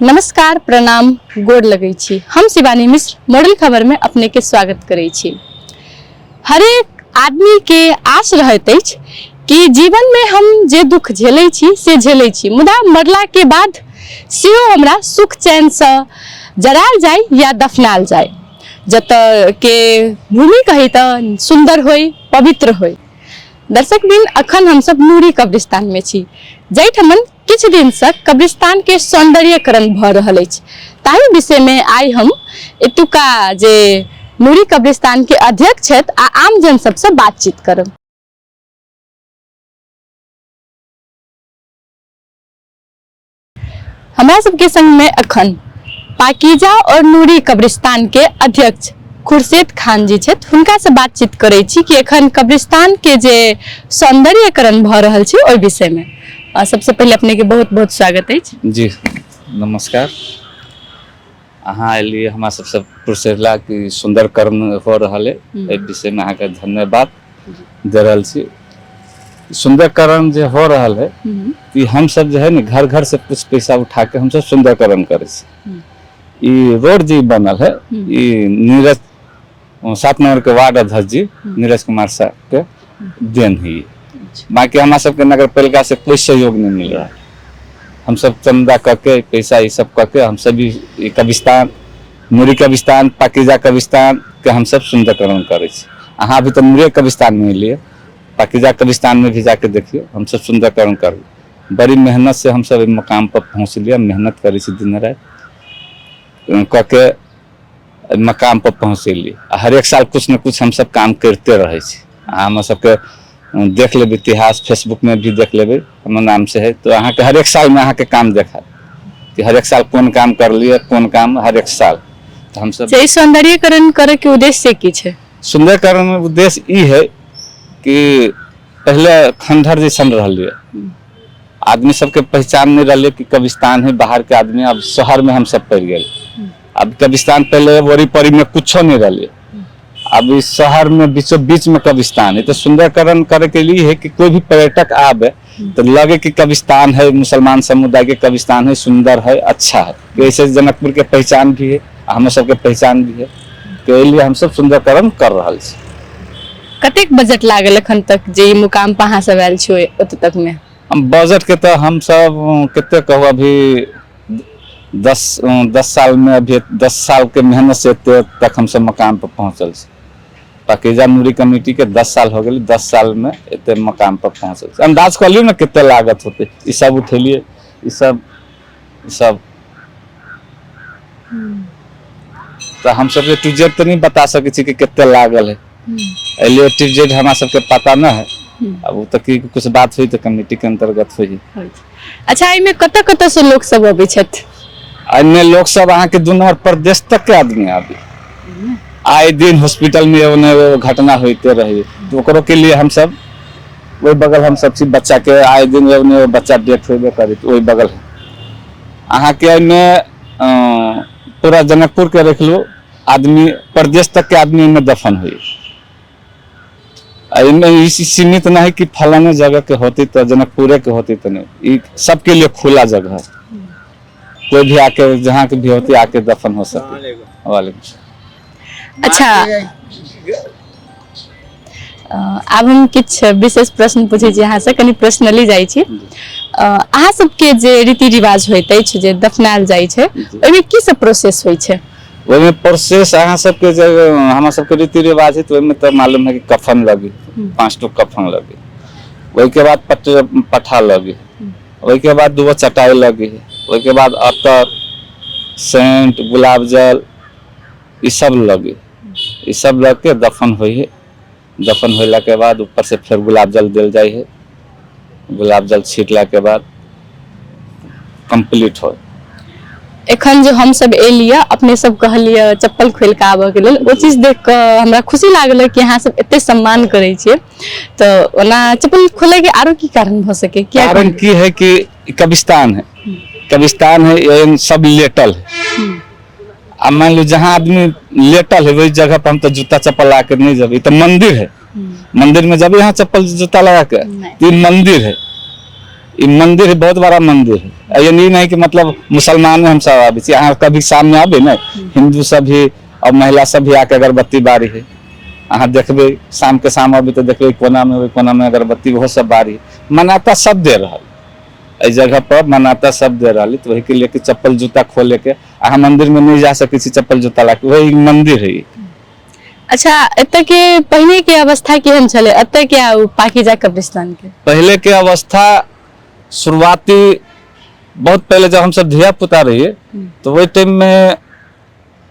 नमस्कार, प्रणाम, गोर लगै छी। हम शिवानी मिश्र मॉडल खबर में अपने के स्वागत करै छी। हरेक आदमी के आश रहैत अछि कि जीवन में हम जे दुख झेलै छी से झेलै छी, मुदा मरला के बाद सेहो हमरा सुख चैन से जरायल जाय या दफनायल जाय, जतऽ के भूमि कही तऽ सुंदर होय, पवित्र होय। दर्शक बिन, अखन हमसब नूरी कब्रिस्तान में छी, जाहिठमन किछु दिनसँ कब्रिस्तानके सौन्दर्यकरण भऽ रहल अछि। ताहि विषयमे आइ हम एतुका जे नूरी कब्रिस्तानके अध्यक्ष छथि आ आमजन सबसँ बातचीत करब। हमरा सबके संगमे अखन पाकीजा और नूरी कब्रिस्तान के अध्यक्ष खुर्शीद खान जी छथि। हुनका से बातचीत करै छी कि एखन कब्रिस्तान के जे सौंदर्यकरण भऽ रहल छै ओहि विषय में। सबसे पहिले अपने के बहुत बहुत स्वागत अछि। जी नमस्कार। अहाँ एलियै हमरा सबसँ पुछला कि सुन्दरकरण हो रहल है, एहि विषयमे अहाँके धन्यवाद दे रहल छी। सुन्दरकरण जे हो रहल है, ई हमसब जे है ने घर घर से कुछ पैसा उठा के हमसब सुन्दरकरण करै छी। ई रोड जे बनल है, ई नीरज 7 नंबर के वार्ड अध्यक्ष जी नीरज कुमार साहब के देन है ई। बाकी हमरा सबके नगर पालिका से कोई सहयोग नहीं मिल रहा है। हम सब चंदा कऽ के पैसा ई सब कऽ के हम सब ई कब्रिस्तान, नूरी कब्रिस्तान, पाकिजा कब्रिस्तान के हम सब सुंदरकरण करै छी। अहाँ अभी तऽ नूरे कब्रिस्तान में एलियै, पाकिजा कब्रिस्तान में भी जाके देखियौ, हम सब सुंदरकरण करबै। बड़ी मेहनत से हम सब एहि मुकाम पर पहुँचलियै। मेहनत करै छी दिन राति कऽ के एहि मकाम पर पहुँचेलियै। आ हरेक साल कुछ ने कुछ हमसब काम करिते रहै छी। अहाँ हमर सबके देख लेबै, इतिहास फेसबुक में भी देख लेबै, हमर नाम से है तो अहाँके हरेक साल में अहाँके काम देखायत कि हरेक साल कोन काम करलियै, कोन काम हरेक साल। तऽ हमसब से ई सौंदर्यकरण करे के उद्देश्य की छै? सुंदरकरण उद्देश्य ई है कि पहले खंडहर जैसन रहलियै, आदमी सबके पहचान नहीं रहले कि कब्रिस्तान है। बाहर के आदमी, अब शहर में हम सब पड़ गए। अब कब्रिस्तान पहले ओरी परी में कुछो नहीं रहले, अब इस शहर में बीचों बीच में कब्रिस्तान है। तो सुंदरकरण करे के लिए है कि कोई भी पर्यटक आवे तो लगे कि कब्रिस्तान है, मुसलमान समुदाय के कब्रिस्तान है, सुंदर है, अच्छा है। कि ऐसे जनकपुर के पहचान भी है, हम सबके पहचान भी है। तो एहि लिए हम सब सुंदरकरण कर रहल छी। कतेक बजट लागल एखन तक जे ई मुकाम पर अहाँ सब आयल छी ओत तक में? हम बजट के तऽ हम सब कते कहू, अभी 10 साल में, अभी 10 साल के मेहनत से एते तक हम सब मकाम पर पहुंचल छी। पाकिजा नूरी कमेटी के 10 साल हो गेल, 10 साल में एते मकाम पर पहुंचल छी। अंदाज कऽ लियौ ने कते लागत होते। ई सब उठेलियै, ई सब ई सब तऽ हम सब ए टू जेड तऽ नहीं बता सकै छी कि कते लागल है। एहि ए टू जेड हमरा सबके पता न है। अब ओ तऽ की कुछ बात हुई तऽ कमेटी के अंतर्गत हुई। अच्छा, एहिमे कतऽ कतऽ से लोक सब अबै छथि? एहिमे लोक सब अहाँके दू नंबर प्रदेश तक के आदमी आबी। आए दिन हॉस्पिटल में एगो ने एगो घटना होते रही, तो ओकरो के लिए हम सब ओहि बगल हम सब चीज बच्चा के आए दिन एगो ने एगो बच्चा डेथ होबे करे, तो ओहि बगल अहाँके एहिमे पूरा जनकपुर के रख लो आदमी, प्रदेश तक के आदमी एहिमे दफन हुई। एहिमे ई सीमित नहीं है कि फलाने जगह के होती तो जनकपुरे के होती तो नहीं, ई सबके लिए खुला जगह है। कोई भी आके जहाँ के भी होती आके दफन हो सके। वालेकुम सलाम। अच्छा, आब हम किछु विशेष प्रश्न पूछै छी अहाँसँ, कनि पर्सनली जाइ छी। अहाँ सबके जे रीति रिवाज होइत अछि, जे दफनायल जाइ छै, ओहिमे की सब प्रोसेस होइ छै? ओहिमे प्रोसेस अहाँ सबके जे हमरा सबके रीति रिवाज है, तऽ ओहिमे तऽ मालूम है कि कफन लगी, 5 टो कफन लगी, ओहिके बाद पठा लगी, ओहिके बाद दूगो चटाई लगी, ओहिके बाद अतर, सेंट, गुलाब जल ई सब लगी। ई सब लग के दफन होइ है। दफन होला के बाद ऊपर से फेर गुलाब जल देल जाइ है। गुलाब जल छीटला के बाद कंप्लीट हो। एखन जे हम सब एलियै, अपने सब कहलियै चप्पल खोलि कऽ आबऽ के लेल, ओ चीज देख कऽ हमरा खुशी लागल कि अहाँ सब एते सम्मान करै छियै। तऽ ओना चप्पल खोले के आरो की कारण भऽ सके? किया? कारण की है कि ई कब्रिस्तान है, कब्रिस्तान है, एहन सब लेटल है। आ मान लो जहाँ आदमी लेटल है, वही जगह पर हम तो जूता चप्पल ला के नहीं जब। ई तो मंदिर है, मंदिर में जब यहाँ चप्पल जूता लगा के? नहीं। तो ई मंदिर है, ई मंदिर है, बहुत बड़ा मंदिर है। ये नहीं नहीं कि मतलब मुसलमान में हम सब आबै छी, अहाँ कभी सामने आबे ने, हिंदू सब भी और महिला सब भी आके अगरबत्ती बारी है। अहाँ देखबै शाम के शाम अबै तऽ देखबै कोना में, ओहि कोना में अगरबत्ती ओहो सब बारी। मनाता सब दे रहल एहि जगह पर, मनाता सब दे रहल। तऽ ओहिके लेके चप्पल जूता खोले के अहाँ मंदिर में नहीं जा सकै छी चप्पल जूता लाके, वही मंदिर है। अच्छा, एतऽ के पहिने के अवस्था केहन छलै एतऽ के आ पाकिजा कब्रिस्तान के? पहले के अवस्था शुरुआती बहुत पहले जब हम सब धिया पुता रहिए तो वही टाइम में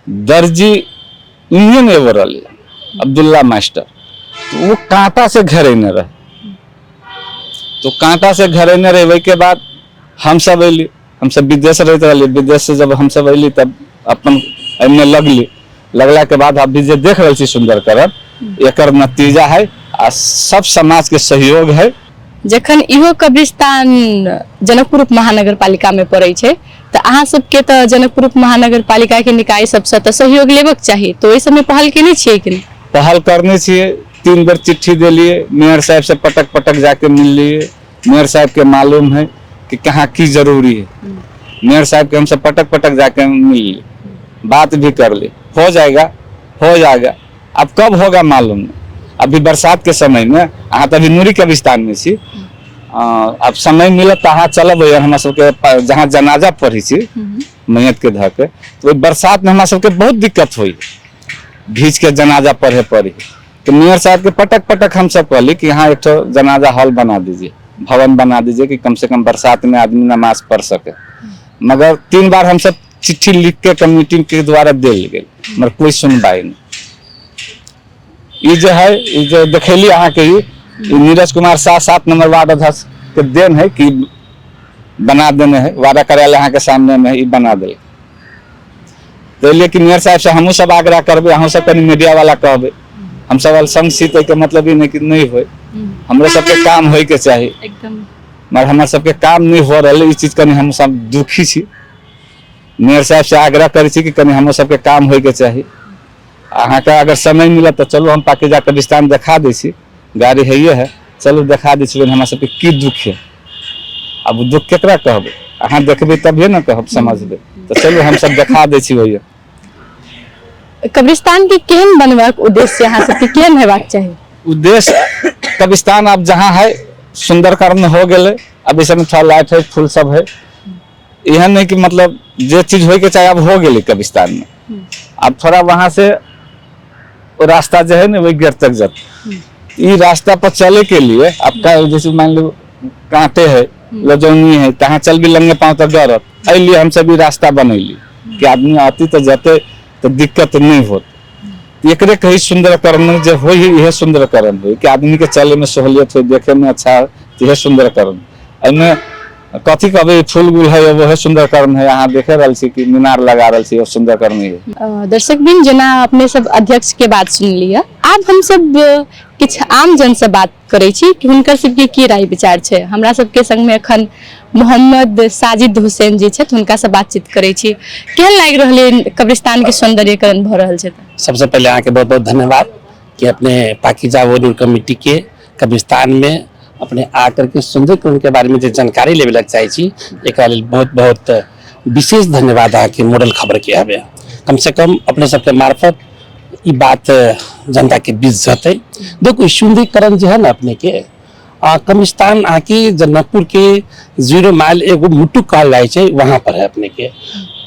दर्जी इंडियन एगो रहले अब्दुल्ला मास्टर, तो वो कांटा से घेरेने रहे। तो कांटा से घेरेने रहे, वही के बाद हम सब अली, हम सब विदेश रहते रहली। विदेश से जब हम सब अली तब अपन एहिमे लगली, लगला के बाद अभी जे देख रहल छी सुंदरकरण, एकर नतीजा है आ सब समाज के सहयोग है। जखन इहो कब्रिस्तान जनकपुर उप महानगर पालिका में पड़ै छै तऽ अहाँ सबके तऽ जनकपुर उप महानगर पालिका के निकाय सबसँ तऽ सहयोग लेबक चाही, तऽ ओहि सबमे पहल केने छियै कि नहि? पहल करने छियै, 3 बेर चिट्ठी देलिए, मेयर साहब से पटक पटक जाके मिललिए। मेयर साहब के मालूम है कि कहाँ की जरूरी है। मेयर साहब के हमसे पटक पटक जाके मिल, बात भी कर ली, हो जाएगा हो जाएगा, अब कब होगा मालूम नहीं। अभी बरसात के समय में अहाँ तो अभी नूरी कब्रिस्तान में छी, अब समय मिलत तऽ अहाँ चलब हमरा सबके जहाँ जनाजा पढ़ै छी मैयत के धऽ के, तो ओहि बरसात में हमरा सबके बहुत दिक्कत होइ, भीज के जनाजा पढ़े पड़ी। तो मेयर साहब के पटक पटक हम सब कहली कि यहाँ एक ठो जनाजा हॉल बना दीजिए, भवन बना दीजिए कि कम से कम बरसात में आदमी नमाज पढ़ सके। मगर 3 बार हम सब चिट्ठी लिख के कम्युनिटी के द्वारा देल गेल, मगर कोई सुनवाई नहीं। ई जो है ई जो देखेली अहाँ के ई नीरज कुमार शाह 7 नंबर वार्ड अध्यक्ष के देन है कि बना देने है, वार्ड कार्यालय अहाँ के सामने में ई बना दिल। तो लेकिन मेयर साहब से हमहूँ सब आग्रह करबै, अहूँ सब कनि मीडिया वाला कहबै, हम सब अल्पसंख्यक छी तऽ एहिके मतलब ई नहि कि नहि होइ, हमरो सबके काम होइके चाही एकदम, मगर हमर सबके काम नहि हो रहल, ई चीज कनि हम सब दुखी छी। मेयर साहब से आग्रह करै छी कि कनि हमरो सबके काम होइके चाही। अहाँके अगर समय मिलत तऽ चलू हम पाकिजा कब्रिस्तान देखा दै छी, गाड़ी हैये है, चलू देखा दै छी हमरा सबके की दुख है। आब दुख केकरा कहबै, अहाँ देखबै तभिए ने कहब, समझबै, तऽ चलू हम सब देखा दै छी। ओहिए कब्रिस्तान के केहन बनबाक उद्देश्य अहाँ सबके केहन हेबाक चाही? उद्देश्य कब्रिस्तान अब जहाँ है सुंदरकरण हो गेलै, अब इसमें थोड़ा लाइट है, फूल सब है, एहन नहीं कि मतलब जे चीज होय के चाहे अब हो गेलै कब्रिस्तान में। अब थोड़ा वहां से वो रास्ता जो है ना वही गेट तक जाता, ई रास्ता पर चले के लिए आपका जैसे मान लो कांटे है, लजौनी है, तहाँ चल भी लंगे पाँव तक गरत, एहि लिए हम सब ई रास्ता बनैली कि आदमी आती तो जाते तो दिक्कत नहीं होत। एकरे कही सुंदरकरण जे होई है, इहे सुंदरकरण होई कि आदमी के चले में सहूलियत हो, देखे में अच्छा हो, तो इहे सुंदरकरण। एहिमे कथी कहबै, फूल गुल है वो है सुंदरकरण है। अहाँ देखे रहल छी कि मीनार लगा रहल छी, सुंदरकरण है। दर्शक बिन जेना अपने सब अध्यक्ष के बात सुन लिअ, आब हम सब किछु आम जन से बात करै छी कि हुनकर सबके की राय विचार छै। हमरा सबके संग में एखन मोहम्मद साजिद हुसैन जी छथि, हुनका से बातचीत करै छी। केहन लागि रहल है कब्रिस्तान के सौंदर्यकरण भऽ रहल छै? सबसे पहले अहाँके बहुत बहुत धन्यवाद कि अपने पाकिजा वोडूर कमेटी के कब्रिस्तान में अपने आकर के सुंदरकरण के बारे में जे जानकारी लेवे लग चाहे छी, एकरा लेल बहुत बहुत विशेष धन्यवाद अहाँके मॉडल खबर के हवे। कम से कम अपने सबके मार्फत ई बात जनता के बीच जतै। देखो सुंदरीकरण जे है ना अपने के कब्रिस्तान अहाँके जनकपुर के 0 माइल एगो मुट्टू कहल जाइ छै, वहाँ पर है अपने के।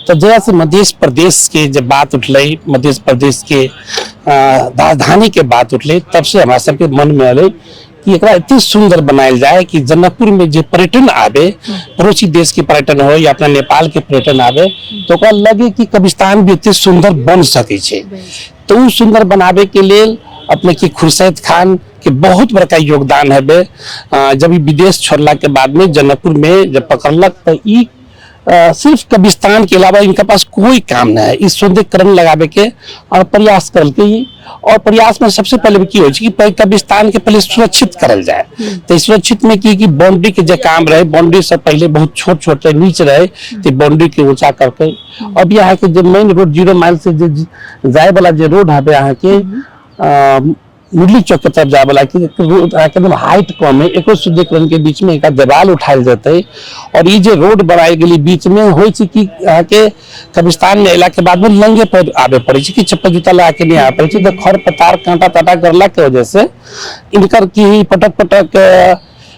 तो जरा से मध्य प्रदेश के जब बात उठलै, मध्य प्रदेश के राजधानी के बात उठलै, तब से हमरा सबके मन में एलै कि एकरा एते सुंदर बनायल जाए कि जनकपुर में जे पर्यटन आबे, पड़ोसी देश के पर्यटन हो या अपना नेपाल के पर्यटन आबे, तो ओकरा लगे कि कब्रिस्तान भी एते सुंदर बन सकै छै। तो उ सुंदर बनाबे के लेल अपने के खुर्शीद खान के बहुत बड़का योगदान हेबे। जब ई विदेश छोड़ला के बाद में जनकपुर में जब पकड़लक तो ई सिर्फ कब्रिस्तान के अलावा इनका पास कोई काम नहीं है। इस सुंदरीकरण लगावे के और प्रयास करलकै ई। और प्रयास में सबसे पहले की होइ छै कि पहले कब्रिस्तान के पहले सुरक्षित करल जाए। तो सुरक्षित में की कि बाउंड्री के जे काम रहे, बाउंड्री से पहले बहुत छोट छोट रहे, नीच रहे, तो बाउंड्री के ऊंचा करके अभी अहाँ के जे मेन रोड 0 माइल से जे जाए वाला जे रोड हवे अहाँ के मुरली चौक के तरफ जाए वाला के रोड अहाँके एकदम हाइट कम है, एको सुदृढ़ीकरण के बीच में एक देवाल उठायल जेतै। और ई जे रोड बनायल गेलै बीच में होइ छै कि अहाँके कब्रिस्तान में अयला के बाद में लंगे पर आबे पड़ै छै कि चप्पल जूता लगा के नहीं आबे पड़ै छै, तऽ खर पतार कांटा ताटा गड़ला के वजह से इनकर की पटक पटक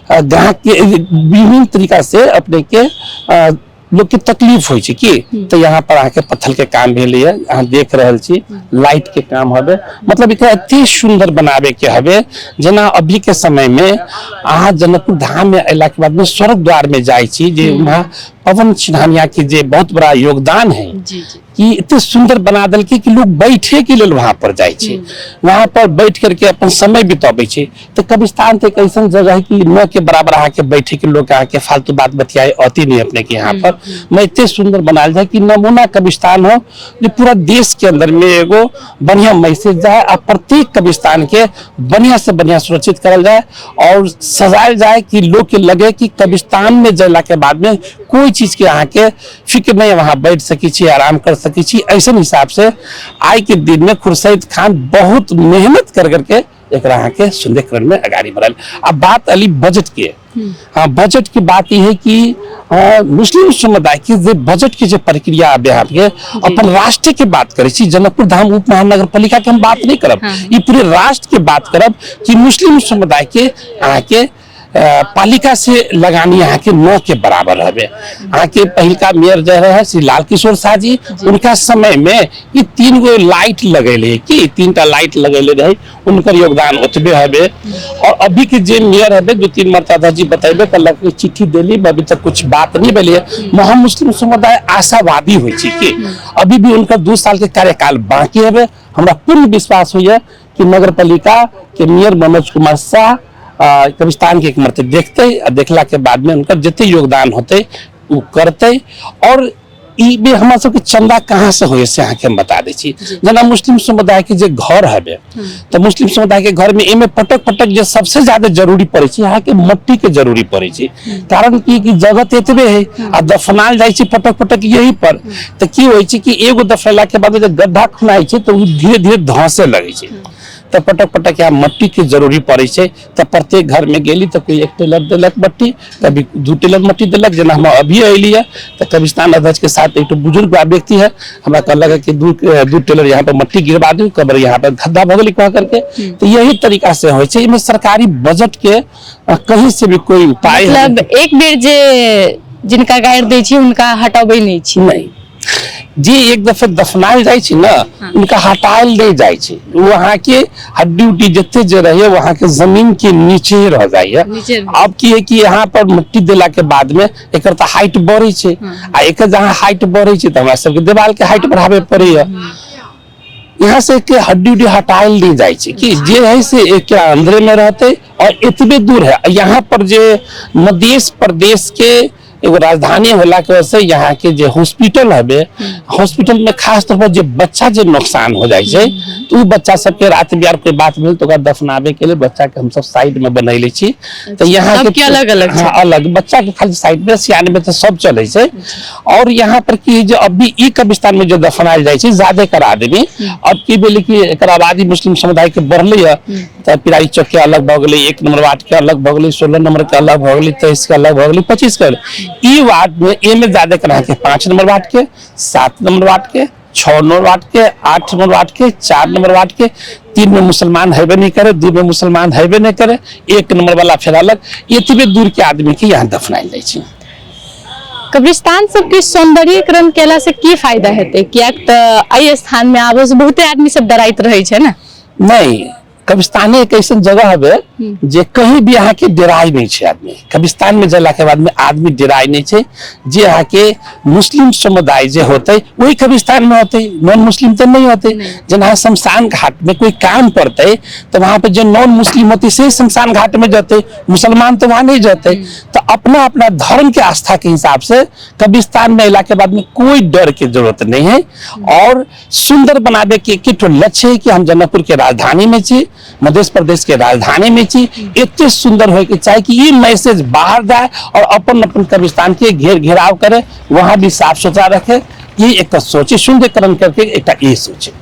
ग्राहक के विभिन्न तरीका से अपने के लोग के तकलीफ होइ छै की। तऽ यहाँ पर अहाँके पत्थर के काम भेलैए, अहाँ देख रहल छी लाइट के काम हवे, मतलब एकरा एते सुंदर बनाबे के हवे जेना अभी के समय में अहाँ जनकपुर धाम में अयला के बाद में स्वर्ग द्वार में जाइ छी जे वहाँ पवन सिन्हानिया के जे बहुत बड़ा योगदान है जी जी कि एते सुंदर बना देलकै कि लोग बैठे के लेल वहां पर जाइ छै, वहां पर बैठ करके अपन समय बितबै छै। तऽ कब्रिस्तान तऽ एक ऐसन जगह है कि न के बराबर अहाँके बैठे के लोग अहाँके फालतू बात बतियाए अति नहीं अपने के यहाँ पर। मैं एते सुंदर बनायल जाए कि नमूना कब्रिस्तान हो जो पूरा देश के अंदर में एगो बढ़िया मैसेज जाए आ प्रत्येक कब्रिस्तान के बढ़िया से बढ़िया सुरक्षित करल जाए और सजायल जाए कि लोग के लगे कि कब्रिस्तान में जला के बाद में कोई चीज के अहाँके फिक्र नहीं, वहाँ बैठ सकी छी, आराम कर सकी छी। ऐसे हिसाब से आइ के दिन में खुर्शीद खान बहुत मेहनत कर करके एकरा अहाँके सुन्दरीकरण में अगाड़ी बढ़ल। अब बात अली बजट के, हाँ बजट की बात यह है कि मुस्लिम समुदाय के जे बजट के जे प्रक्रिया आबे अहाँके अपन राष्ट्र के बात करै छी, जनकपुर धाम उप महानगर पालिका के हम बात नहीं करब, ई पूरे राष्ट्र के बात करब कि मुस्लिम समुदाय के अहाँके पालिका से लगानी अहाँके 9 के बराबर हवे। अहाँके पहिलका मेयर जे रहे श्री लाल किशोर शाह जी, उनका समय में ई 3 गो लाइट लगेले कि 3 टा लाइट लगेले रहे, उनकर योगदान ओतबे हवे। और अभी के जे मेयर हवे 2-3 मरतबा जी बतेबे करलक कि चिट्ठी देली, अभी तक कुछ बात नहीं भेलै। महा मुस्लिम समुदाय आशावादी होइ छै कि अभी भी उनकर 2 साल के कार्यकाल बाकी हवे। हमरा पूर्ण विश्वास होइए कि नगर पालिका के मेयर मनोज कुमार शाह कब्रिस्तान के एक मरतबे देखते आ देखला के बाद में उनकर जते योगदान होते उ करते। और ई भी हमरा सबके चंदा कहाँ से होय से अहाँके हम बता दै छी। जेना मुस्लिम समुदाय के जे घर हवे तऽ मुस्लिम समुदाय के घर में एमे पटक पटक जे सबसे ज्यादा जरूरी पड़ै छै अहाँके मट्टी के जरूरी पड़ै छै, कारण की कि जगह तऽ एतबे है आ दफनाल जाइ छै पटक पटक यही पर। तऽ की होइ छै कि एगो दफनेला के बाद जे गड्ढा खुनाइ छै तऽ उ धीरे धीरे धंसे लगै छै, तऽ पटक पटक यहाँ मट्टी के जरूरी पड़ै छै। तऽ प्रत्येक घर में गेली तऽ कोई 1 टेलर देलक मट्टी, कभी 2 टेलर मट्टी देलक। जेना हम अभी अयली है तऽ कब्रिस्तान अध्यक्ष के साथ एक बुजुर्ग व्यक्ति है, हमरा कहलक कि 2 टेलर यहाँ पर मट्टी गिरवा दू, कब्र यहाँ पर गड्ढा भऽ गेलै कह करके। तऽ यही तरीका से होइ छै। एहिमे सरकारी बजट के कहीं से भी कोई उपाय मतलब एक बेर जे जिनका गाड़ि दै छी हुनका हटबै नहि छी? नहीं जे एक दफे दफनायल जाइ छै ने उनका हटायल नहीं जाइ छै, वो अहाँके हड्डी उड्डी जते जे रहे वो अहाँके जमीन के नीचे ही रह जाइए। नीचे रह अब की है कि यहाँ पर मिट्टी देला के बाद में एकर तऽ हाइट बढ़ै छै आ एकर जहाँ हाइट बढ़ै छै तऽ हमरा सबके देवाल के हाइट बढ़ाबे पड़ैया। यहाँ से के हड्डी उड्डी हटायल नहीं जाइ छै कि जे है से एक अंदरे में रहते और एतबे दूर है। यहाँ पर जे मध्य प्रदेश के एगो राजधानी होला के वजह से यहाँ के जे हॉस्पिटल हवे, हॉस्पिटल में खास तौर पर जे बच्चा जे नुकसान हो जाइ छै तो उ बच्चा सबके रात बियार कोई बात भेल तो ओकरा दफनाबे के लिए बच्चा के हमसब साइड में बनैले छी। तो यहाँ के सबके अलग अलग छै। हाँ, अलग बच्चा के खाली साइड में, सियान में तो सब चले छै। और यहाँ पर की जे अभी ई कब्रिस्तान में जो दफनायल जाइ छै ज्यादा कर आदमी, अब की भेलै कि एकर आबादी मुस्लिम समुदाय के बढ़ले है तऽ पिराई चौक के अलग भऽ गेलै, 1 नंबर वार्ड के अलग भऽ गेलै, 16 नंबर के अलग भऽ गेलै, 23 के अलग भऽ गेलै, 25 के अलग। ई वार्ड में एमे ज्यादा कर अहाँके 5 नंबर वार्ड के, 7 नंबर वार्ड के, 6 नंबर वार्ड के, 8 नंबर वार्ड के, 4 नंबर वार्ड के, 3 में मुसलमान हेबे नहीं करे, 2 में मुसलमान हेबे नहीं करे, 1 नंबर वाला फेर अलग, एतबे दूर के आदमी के यहाँ दफनायल जाइ छै। कब्रिस्तान सबके सौंदर्यीकरण केला से की फायदा हेतै? कियाक तऽ एहि स्थान में आबऽ से बहुते आदमी सब डराइत रहै छै ने। नहीं, कब्रिस्ताने एक ऐसा जगह हवे जे कहीं भी अहाँके डराइ नहीं छै आदमी। कब्रिस्तान में जला के बाद में आदमी डराइ नहीं छै। जे अहाँके मुस्लिम समुदाय जे होते वही कब्रिस्तान में होते, नॉन मुस्लिम तो नहीं होते। जेना शमशान घाट में कोई काम पड़ते तो वहां पे जो नॉन मुस्लिम होते से शमशान घाट में जाते, मुसलमान तो वहां नहीं जाते। तो अपना अपना धर्म के आस्था के हिसाब से कब्रिस्तान में अला के बाद में कोई डर के जरूरत नहीं है। और सुंदर बनावे के एक ठो लक्ष्य है कि हम जनकपुर के राजधानी में छी, मध्य प्रदेश के राजधानी में छी, एते सुंदर होए के चाहे कि ये मैसेज बाहर जाए और अपन अपन कब्रिस्तान के घेर घेराव करे, वहां भी साफ सुथरा रखे। ये एक सोचे सुंदरीकरण करके एक ये सोचे।